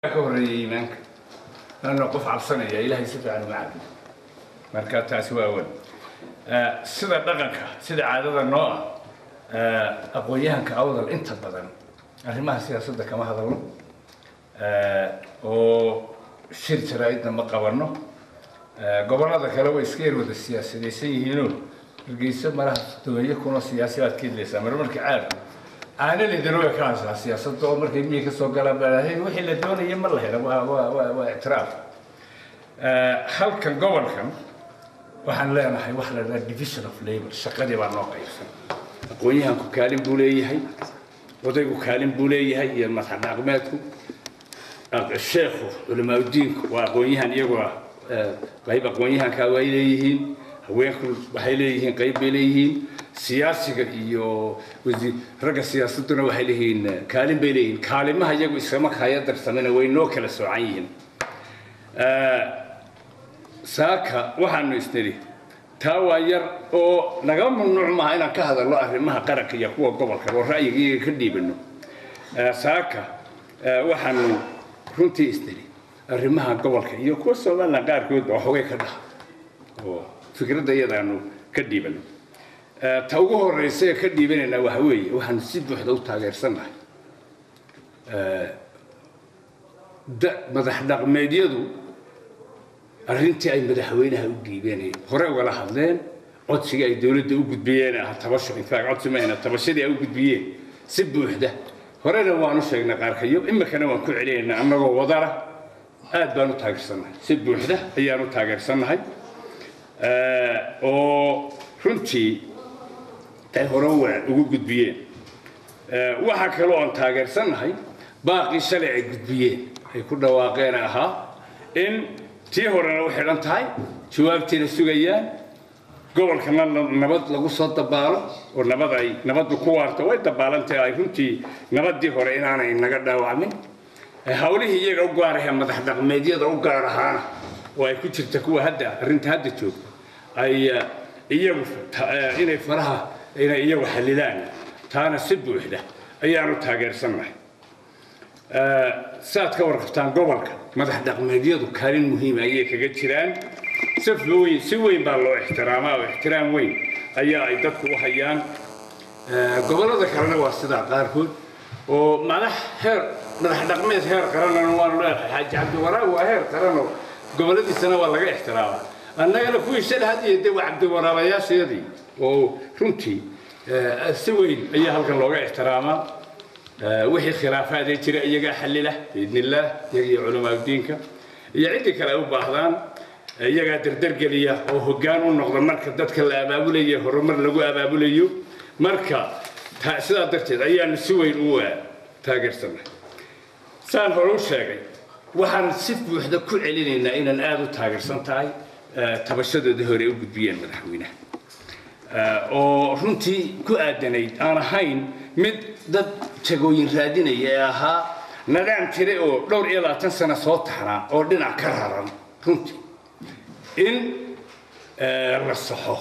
Ka horreeya iimaanka lanna qof cabsanaya Ilaahay si fiican uma caabudo. Marka taasi waa awal. Sida dhaqanka, sida caadada noo ah, aqoon-yahanka Awdal inta badan arrimaha siyaasadda kama hadalno oo shir jaraa'idna ma qabanno. Gobollada kale way iska yar wada siyaasadaysan yihiinoo Hargeysa malaha domeeyo kunoo siyaasi baad ka hadlaysaa. Marmarka caadku caanaleydana way ka hadlaa siyaasadda oo markay miyi ka soo galaan baa wixii la doonaya ma la helo, waa ictiraaf. Halkan gobolkan waxaan leenahay wax la dhaha division of labor, shaqadii baa noo qaybsan. Aqoon-yahanku kaalin buu leeyahay, odaygu kaalin buu leeyahay, iyo madax dhaqameedku, sheekhu, culamaauddiinku waa aqoon-yahan, iyaguna qayb aqoon-yahankaa way leeyihiin, haweenku waxay leeyihiin qayb bay leeyihiin, siyaasiga iyo wasiir ragga siyaasadduna waxay leeyihiin kaalin bay leeyihiin. Kaalimaha iyagu iskama kaya darsamina, way noo kala soocan yihiin. Saaka waxaanu isnidhi taa waa yar oo naga mamnuuc maaha inaan ka hadalno arrimaha qaranka iyo kuwa gobolka oo ra'yiga iyaga ka dhiibano. Saaka waxaanu runtii isnidhi arrimaha gobolka iyo kuwa Somaliland qaarkoodba waxoogay ka dhaha oo fikradda iyadaanu ka dhiibano. Ta ugu horeysa ee ka dhiibanaynaa waxa weeye, waxaanu si buuxda u taageersannahay madax dhaqmeedyadu arrintii ay madaxweynaha u dhiibeen, hore ugala hadleen, codsigii ay dowladda u gudbiyeen ah tabasho, in fact codsi mahayna, tabashadii ay u gudbiyeen si buuxda. Horena waanu sheegnay qaarkayo, iminkana waan ku celinaynaa annagoo wadara, aad baan u taageersannahay, si buuxda ayaan u taageersannahay oo runtii ay hore waa ugu gudbiyeen. Waxaa kaloo aan taageersannahay baaqii shalay ay gudbiyeen, ay ku dhawaaqeen, ahaa in tii horena u xidhan tahay, jawaabtiina sugayaan, gobolkana nabad lagu soo dabaalo oo nabad ay nabaddu ku waarto. Way dabaalantahay ay runtii nabaddii hore inaanay naga dhaawacmin. Hawlihii iyaga u gaar ahee madax dhaqmeedyada u gaar ahaana oo ay ku jirta kuwa hadda arrinta hadda joogta ay iyagu inay faraha inay iyagu xallilaan, taana si buuxda ayaanu taageersannahay. Saad ka warqabtaan, gobolka madax dhaqmeedyadu kaalin muhiima ayay kaga jiraan, si weyn si weyn baa loo ixtiraamaa oo ixtiraam weyn ayaa ay dadku u hayaan. Gobollada kalena waa sidaa qaarkood oo madax heer madax dhaqmeed heer qaranana waanu leedahay. Xaaji Cabdiwaraab waa heer qaranoo gobolladiisana waa laga ixtiraamaa, annagana kuwii shalay had iyo dee waa cabdiwaraabayaashayadii oo runtii si weyn ayaa halkan looga ixtiraamaa. Wixii khilaafaadee jira iyagaa xallila biidni illaah, iyaga iyo culamaauddiinka iyo ciddii kale ay u baahdaan, iyagaa dardargeliya oo hoggaan u noqda marka dadka la abaabulayo, horumar lagu abaabulayo. Marka sidaa darteed ayaanu si weyn u taageersanay. Saan hore u sheegay, waxaan si buuxda ku celinaynaa inaan aada u taageersan tahay tabashadoodii hore u gudbiyeen madaxweynaha oo runtii ku aadanayd, aan ahayn mid dad jagooyin raadinaya ee ahaa nadaam jiray oo dhowr iyo 20 sano soo taxnaa oo dhinac ka raran, runtii in la saxo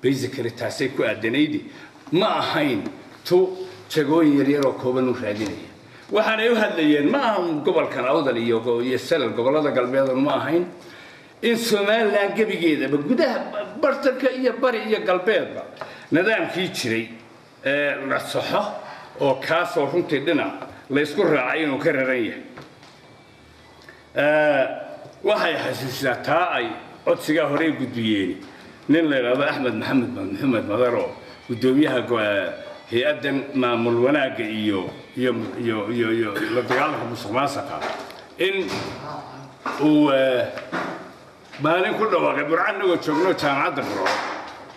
basically taasay ku aadanaydi, ma ahayn tu jagooyin yaryar oo kooban u raadinaya. Waxaanay u hadlayeen ma aha gobolkan Awdal iyo Salal, gobollada galbeed, ma ahayn in Somaliland gebigeedaba, gudaha, bartanka iyo bari iyo galbeedba, nidaamkii jiray ee la saxo oo kaasoo runtii dhinac la isku raacay inuu ka raran yahay. Waxay xasuusisaa taa ay codsigaa horey gudbiyeen nin la yidhaahdo Axmed Maxamed Maxamed Madar oo guddoomiyaha hay-addan maamul wanaagga iyo la dagaalanka musuq maasuqa, in uu maalin ku dhawaaqay Burco annagoo joogno, jaamacadda Burco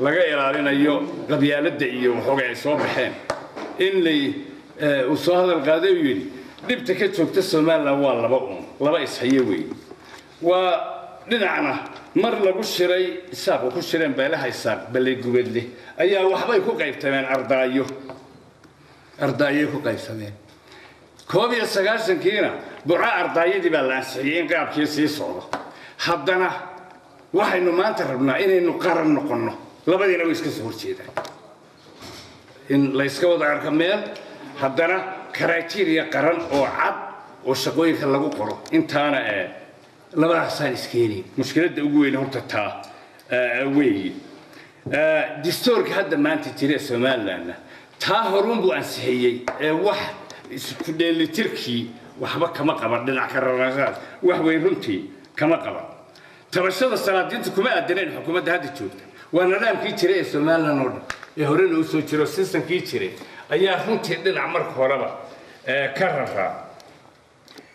laga ilaalinayo qabyaaladda iyo waxoogay ay soo baxeen, in lay uu soo hadal qaaday uu yidhi dhibta ka joogta Somaliland waa laba un, laba ishaye weeye. Waa dhinacna mar lagu shiray Isaaq oo ku shireen beelaha Isaaq Balleygubadle ayaa waxbay ku qaybtameen, ardaayo ardaayay ku qaybsameen. 91-kiina Burco ardaayadii baa la ansixiyey in qaabkii sii socdo. Haddana waxaynu maanta rabnaa inaynu qaran noqonno, labadiina way iska soo horjeedaan, in la yska wada arko meel, haddana criteria qaran oo cad oo shaqooyinka lagu qoro intaana labadaasaan iskeenay. Mushkiladda ugu weyn horta taa weeye. Distoorka hadda maanta jira ee Somalilandna taa horuun buu ansixiyey ee wax isku dheelitirkii waxba kama qaban, dhinac ka rarnaanshahaas wax weyn runtii kama qaban. Tabashada salaadiinta kuma aadaneen xukuumadda hadda joogta, waa nidaamkii jiray ee Somaliland oo dhan ee horena u soo jiro. Systemkii jiray ayaa runtii dhinac marka horeba ka raraa.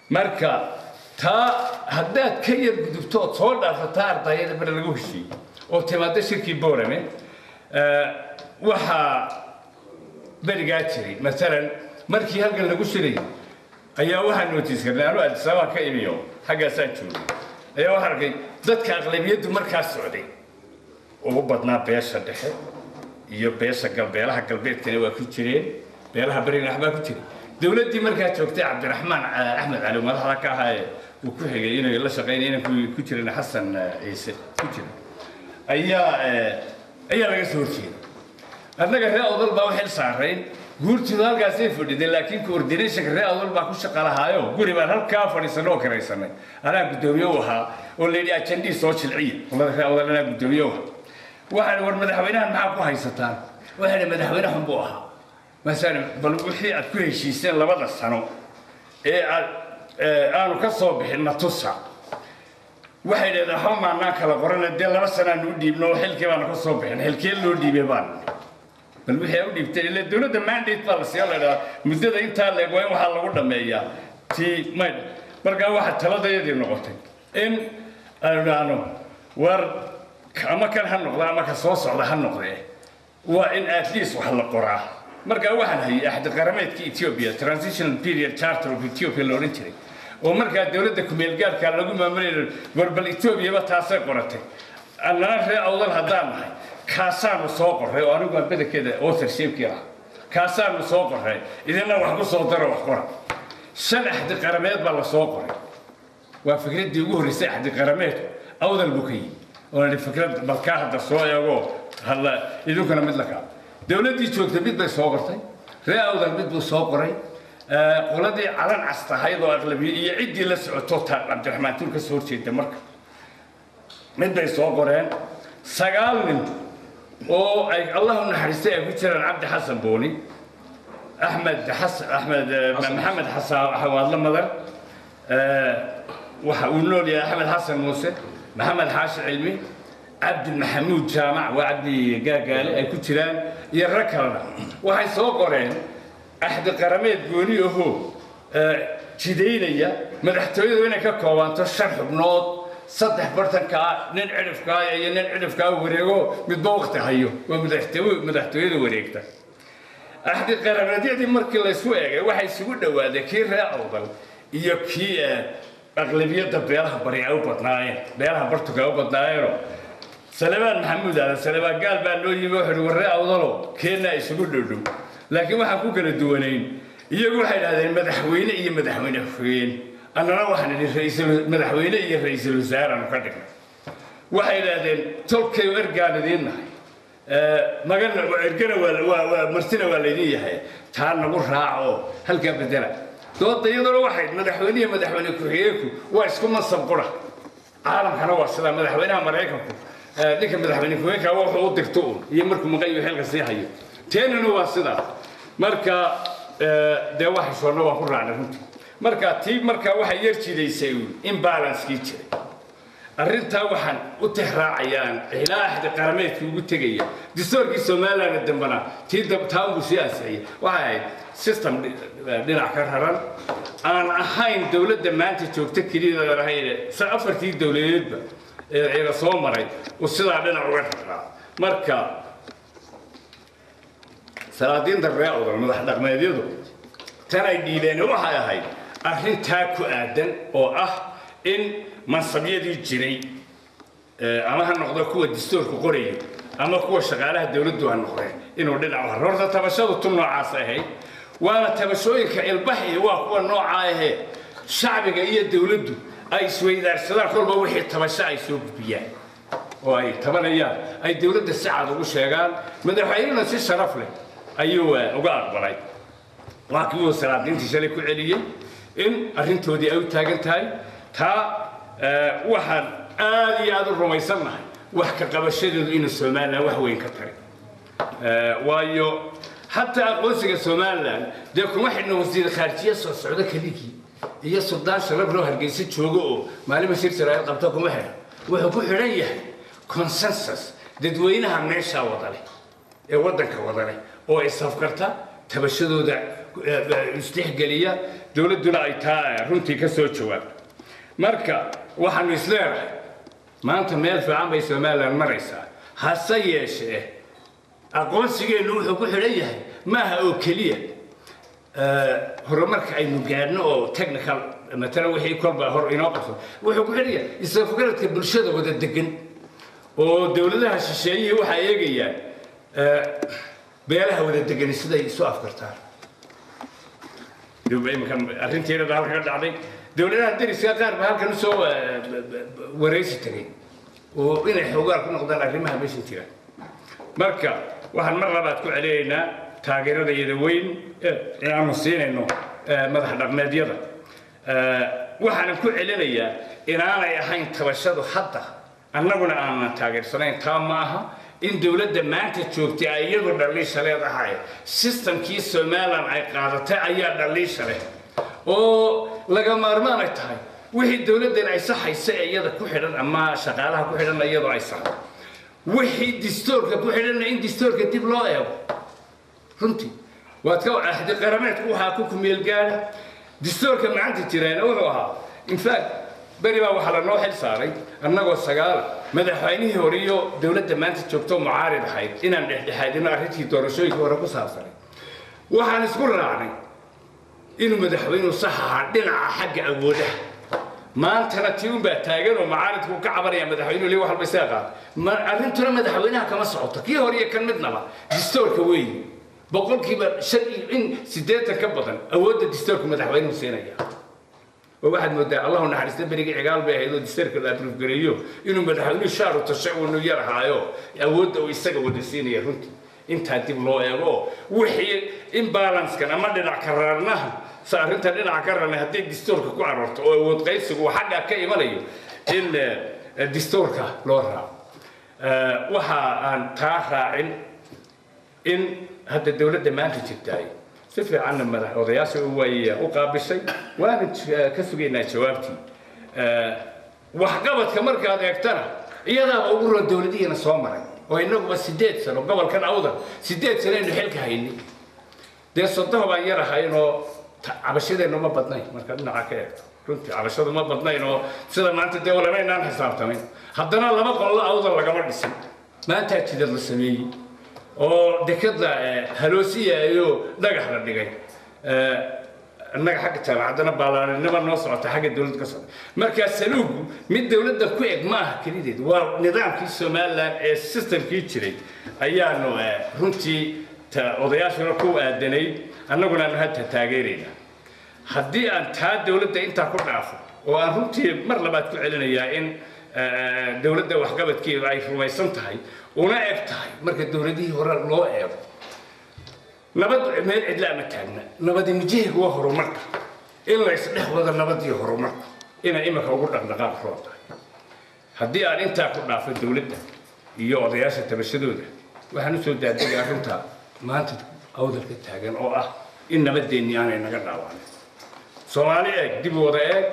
Marka taa haddaad ka yar gudubto ood soo dhaafataa ardayada bere lagu heshiiyey oo timaado shirkii Boorame, waxaa berigaa jiray maalan markii halkan lagu shirayay ayaa waxaan notice karnay, anuu Addis Ababa ka imiyo xaggaasaan joogay, ayaa waxaan arkay dadka aqlabiyaddu markaa socday ugu badnaa beesha dhexe iyo beesha galbeelaha, galbeedkana waa ku jireen, beelaha barigana waxbaa ku jiray. Dowladdii markaa joogtay, Cabdiraxmaan Axmed Cali madaxda ka ahaa ee uu ku xigay inay la shaqeynay inay ku jireen Xasan Ciise ku jira ayaa laga soo horjeeday. Annaga reer Awdal baa u xil saarayn, guurtidu halkaasay fadhiday, laakiin coordinationka reer Awdal baa ku shaqa lahaayo. Guri baan halkaa fadhiisanay oo karaysanay, anaa guddoomiye u ahaa, oo la yidhi ajandii soo jilciya qolada reer Awdal, anaa guddoomiye u ahaa. Waxaan war madaxweynahan maxaa ku haysataan? Waxaan madaxweyne xun buu ahaa masalan. Bal wixii aad ku heshiiseen labada sano ee aad aanu ka soo bixin na tusa. Waxay dhaheen waxba maanaan kala qorana, dee 2 sanaanu u dhiibno oo xilkii baanu ka soo bixin. Xilkee loo dhiibay baan? Bal wixii u dhiibtay, ila dowladda mandate baa la siiya, la idhaha muddada intaa leeg waa in waxaa lagu dhammeeyaa tii may. Markaa waxa taladayadii noqotay in aanu idhaahno war ama kan ha noqda ama ka soo socda ha noqdee, waa in at least wax la qoraa. Markaa waxaan hayay axdi qarameedka Ethiopia, Transitional Period Charter of Ethiopia la odhan jiray, oo markaa dowladda kumeelgaarka lagu maamulayay. War bal Ethiopiaba taasay qoratay, annana reer Awdal haddaan nahay kaasaanu soo qoray, oo anigu aan badankeeda authorshipkii lahaa, kaasaanu soo qoray, idinna wax ku soo daro, wax qora. Shan axdi qarameed baa la soo qoray. Waa fikraddii ugu horreysay axdi qarameedku Awdal buu ka yimi, oo nidhi fikrad balkaa hadda soo eego hadla idinkuna mid la kaa. Dowladdii joogtay mid bay soo qortay, reer Awdal mid buu soo qoray, qoladii calan cas tahayd oo aqlabiye iyo ciddii la socoto taa Cabdiraxmaan Tuur ka soo horjeeda marka mid bay soo qoreen. Sagaal nin oo ay Allah u naxariistay ay ku jiraan Cabdi Xasan Booni, Axmed Xasan, Axmed Maxamed Xasan Xawaadle Madar, waxa uu nool yahay, Axmed Xasan Muuse, Maxamed Xaashi Cilmi, Cabdi Maxamuud Jaamac, waa Cabdi Gaagaale ay ku jiraan, iyo rag kalena, waxay soo qoreen axdi qarameed gooni ahoo jidaynaya madaxtooyadu inay ka koobanto shan xubnood, saddex bartankaa, nin cidhifkaa iyo nin cidhifkaa wareego, midba waqti hayo, waa madaxtooyada wareegta. Axdi qarameedyadii markii laysu eegay waxay isugu dhowaadeen kii reer Awdal iyo kii aqlabiyadda beelaha bari ay u badnaayeen, beelaha bartuga ay u badnaayeenoo Salebaan Maxamuud Aadan, Salebaan Gaal baa noo yimi. Wuxuu uhi war reer Awdalo keennaa isugu dhowdhow, laakiin waxaan ku kala duwanayn iyagu waxay idhahdeen madaxweyne iyo madaxweyne ku-xigeen, annana waxaan idhi ra'iisul madaxweyne iyo ra'iisul wasaare aanu ka dhignay. Waxay idhahdeen tolkayo ergaan idiin nahay, magana ergana waa martina waa laydin yahay, taa nagu raaco, halkaa bedela. Dooda iyaduna waxayd madaxweyne iyo madaxweyne ku-xigeenku waa isku mansab qura, caalamkana waa sidaa. Madaxweynaha Maraykanku ninka madaxweyne ku-xigeenka wuxuu u dirto un iyo markuu maqan yahay xilka sii hayo, teenana waa sidaa. Marka dee wax xishoonna waan ku raacnay runtii. Marka tii marka waxay yar jidaysay uun imbalancekii jiray. Arrintaa waxaan u tixraacayaan ilaa axdi qarameedkii ugu tegaya dastuurkii Somaliland dambana tii taa unbuu sii ansixiyey. Waxay ahayd system dhinac ka raran aan ahayn dowladda maanta joogta keliya ahayn, sa afartii dowladeedba ee ciida soo maray uu sidaa dhinac uga raraa. Marka salaadiinta reer Awdal, madax dhaqmeedyadu tan ay dhiibeen waxay ahayd arrintaa ku aadan oo ah in mansabyadii jiray, ama ha noqdo kuwa dastuurku qorayo ama kuwa shaqaalaha dowladdu ha noqdeen, inuu dhinac u haro. Horta tabashadu tu noocaas ahayd, waana tabashooyinka ilbaxi, waa kuwa noocaa ahee shacbiga iyo dowladdu ay isweydaarsadaan, kolba wixii tabasho ay soo gudbiyaan oo ay tabanayaan ay dowladda si cad ugu sheegaan. Madaxweynena si sharaf leh ayuu uga aqbalay, waa kii uu salaadiintii shalay ku celiyey. In arrintoodii ay u taagan tahay. Taa waxaan aad iyo aad u rumaysannahay wax ka qabashadeedu inuu Somaliland wax weyn ka taray, waayo xataa aqoonsiga Somaliland dee kuma xidhna wasiir khaarijiye soo socdo keligii iyo suldaan sharaf loo Hargeysa joogo oo maalin bashir jaraa'id qabto kuma xidhan. Wuxuu ku xidhan yahay consensus dadweynaha meeshaa wada leh ee waddanka wada leh oo isafgarta, tabashadooda isdhexgeliya, dowladduna ay taa runtii ka soo jawaabto. Marka waxaanu isleenahay maanta meel fiican bay Somaliland maraysaa. Hase yeeshee aqoonsigeennu wuxuu ku xidhan yahay maaha oo keliya horumarka aynu gaadhno oo technical, matalan wixii kolba hor inoo qabso. Wuxuu ku xidhan yahay isafgaradka bulshada wada degan, oo dowladaha shisheeyihii waxay eegayaan beelaha wada degani siday isu afgartaan. Arrinteedada halka ka dhacday, dowladaha deriska qaar baa halkan usoo wareysi tagay oo inay xoogaal ku noqdaan arrimaha meeshan jira. Marka waxaan mar labaad ku celinaynaa taageerada iyada weyn ee aanu siinayno madax dhaqmeedyada. Waxaanan ku celinayaa inaanay ahayn tabashadu hadda annaguna aanan taageersanayn. Taa ma aha in dowladda maanta joogtay ay iyadu dhaliisha leedahay. Systemkii Somaliland ay qaadatay ayaa dhaliisha leh, oo laga maarmaan ay tahay wixii dowladdan ay saxaysa ee iyada ku xidhan ama shaqaalaha ku xidhan iyadoo ay saxdo, wixii distoorka ku xidhanna in distoorka dib loo eego. Runtii waad ka axdi qarameedku waxaa ku kumeel gaadha distoorka maanta jireen wuxuu ahaa. In fact, beri baa waxaa lanoo xil saaray annagoo sagaal madaxweynihii hore iyo dowladda maanta joogto mucaarid ahayd inaan dhexdhexaadino arrintii doorashooyinka hore ku saabsanay. Waxaan isku raacnay inuu madaxweynuhu sax ahaa dhinaca xagga awoodaha. Maantana tii unbaa taagan oo mucaaridku ka cabanaya madaxweynuhu li wax walba isaga qaata. Arrintuna madaxweynaha kama socoto, kii hore iyo kan midnaba. Distoorka weeye 85% ka badan awoodda distoorka madaxweynuhu siinaya. Oo waxaad moodaa, Allahu naxariista, berigii Cigaal bay ahayd oo distoorka la approve gareeyo inuu madaxweynuhu shaaru tashay uu yar ahaayo awoodda uu isaga wada siinaya. Runtii intaa dib loo eego wixii imbalancekan ama dhinac ka rarnaha sa arrinta dhinaca ka rarnay haddii distoorka ku aroorto oo awood qaybsigu uu xaggaa ka imanayo in distoorka loo raaco. Waxa aan taa raacin in hadda dowladda maanta jirtaay si fiicanna madax odayaasha way u qaabishay, waana ka sugaynaa jawaabtii. Waxqabadka markaad eegtana iyadaaba ugu roon dowladihiina soo maray, oo innaguba 8 sano gobolkan Awdal 8 sano aynu xilka haynay. Dee 30 baan yar ahayn oo cabashadeennu ma badnayn. Marka dhinaca ka eegto, runtii cabashadu ma badnayn oo sida maanta dee walamaynaan xisaabtamayn. Haddana laba qollo Awdal lagama dhisin. Maantaa jidad la sameeyey oo dekada haloosiyayo dhagax la dhigay. Annaga xagga jaamacaddana baalaaninimo noo socota xagga dowladda ka socota. Markaa saluugu mid dowladda ku eg ma aha kelideed, waa nidaamkii Somaliland ee systemkii jiray ayaanu runtii odayaashuna ku aadanayd, annaguna aanu hadda taageeraynaa. Haddii aan taa dowladda intaa ku dhaafo oo aan runtii mar labaad ku celinayaa in dowladda waxqabadkeedu ay rumaysan tahay una eg tahay marka dowladihii hore loo eego. Nabad meel cidla ama taagna, nabadi mijihiga waa horumarka, in la isdhex wado nabadii horumarka inay imika ugu dhaqdhaqaaq roon tahay. Haddii aan intaa ku dhaafo dowladda iyo odayaasha tabashadooda, waxaan usoo daadegay arrinta maanta Awdalka taagan oo ah in nabadeennii aanay naga dhaawacnin. Soomaali eeg, dib wada eeg,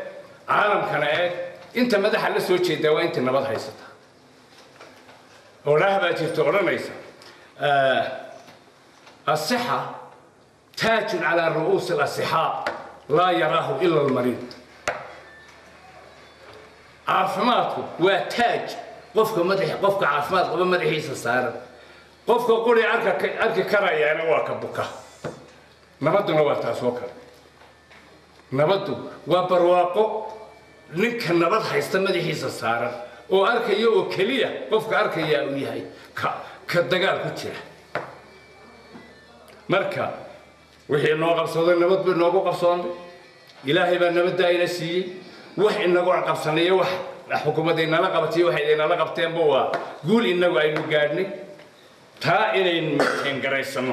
caalamkana eeg, inta madaxa la soo jeedaa waa inta nabad haysata. Odhaah baa jirta odhanaysa: "الصحة تاج على رؤوس الأصحاء لا يراه إلا المريض." Caafimaadku waa taaj qofka madax, qofka caafimaad qaba madaxiisa saaran. Qofka quri arki karayaana waa ka buka. Nabadduna waa taas oo kale. Nabaddu waa barwaaqo ninka nabad haysta madaxiisa saaran oo arkaya, oo keliya qofka arkaya uu yahay ka dagaal ku jira. Marka wixii noo qabsaday nabad bay noogu qabsoonay, Ilaahay baa nabadda ina siiyey. Wax inagu qabsanayo, wax xukuumadda inala qabatay, waxay inala qabteenba waa guul inagu aynu gaadhnay. Taa inaynu teengaraysanno,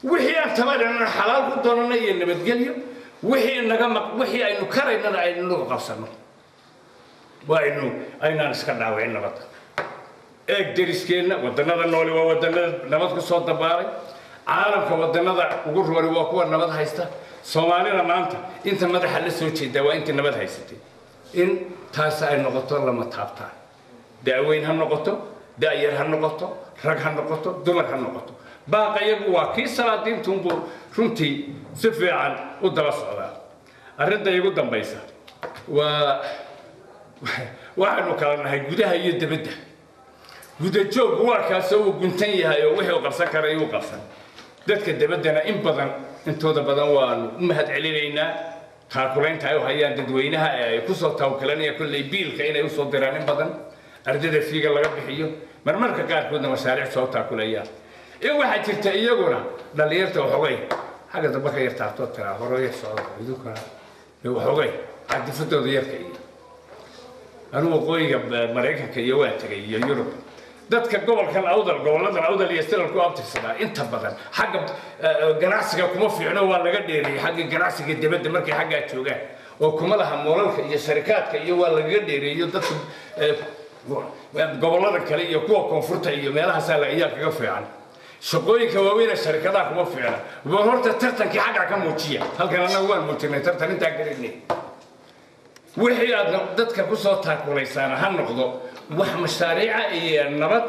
wixii aan tabanana xalaal ku doonana iyo nabadgelyo, Wixii naga maq, wixii aynu karaynana aynu nagu qabsanno, waa aynu aynaan iska dhaawicin nabadda. Eeg deriskeenna, wadannada nooli waa wadannada nabad ku soo dabaalay. Caalamka wadannada ugu roori waa kuwa nabad haysta. Soomaalina maanta inta madaxa la soo jeedaa waa intii nabad haysatay. In taas ay noqoto lama taabtaan, da'weyn ha noqoto, da'yar ha noqoto, rag ha noqoto, dumar ha noqoto. Baaqa iyagu waa kii salaadiintuunbuu runtii si fiican u daba socdaa. Arrinta igu dambaysa waa waxaanu kala nahay gudaha iyo dibadda. Gudajooggu waa kaasoo uu guntan yahay oo wixii uu qabsan karay uu qabsan. Dadka dibaddana in badan, intooda badan, waanu u mahad celinaynaa taakulaynta ay u hayaan dadweynaha ee ay kusoo tawkilanayaan kolley biilka inay usoo diraan, in badan ardayda fiiga laga bixiyo, marmarka qaarkoodna mashaariic soo taakulayaan. In waxaa jirta iyaguna dhallinyarta waxoogay xagga dambe ka yar taabtoo tiraa horo yar socda, idinkuna waxoogay cadifadooda yarka. Iyo anigu waqooyiga Maraykanka iyo waa tegay iyo Yurub. Dadka gobolkan Awdal, goboladan Awdal iyo Silal ku abtirsadaa inta badan xagga ganacsiga kuma fiicno, waa laga dheereeyey xagga ganacsiga dibadda markay xaggaa joogaan, oo kuma laha moolalka iyo sharikaadka iyo waa lagaga dheereeyo. Dadka gobolada kale iyo kuwa koonfurta iyo meelahaasaa ayaa kaga fiican. Shaqooyinka waaweyn ee sharikadaha kuma fiicna. Bal horta tartankii xaggaa ka muujiya. Halkan annagu waan muujinay tartan intaan garanay. Wixii aad dadka kusoo taakulaysaana ha noqdo wax mashaariica iyo nabad.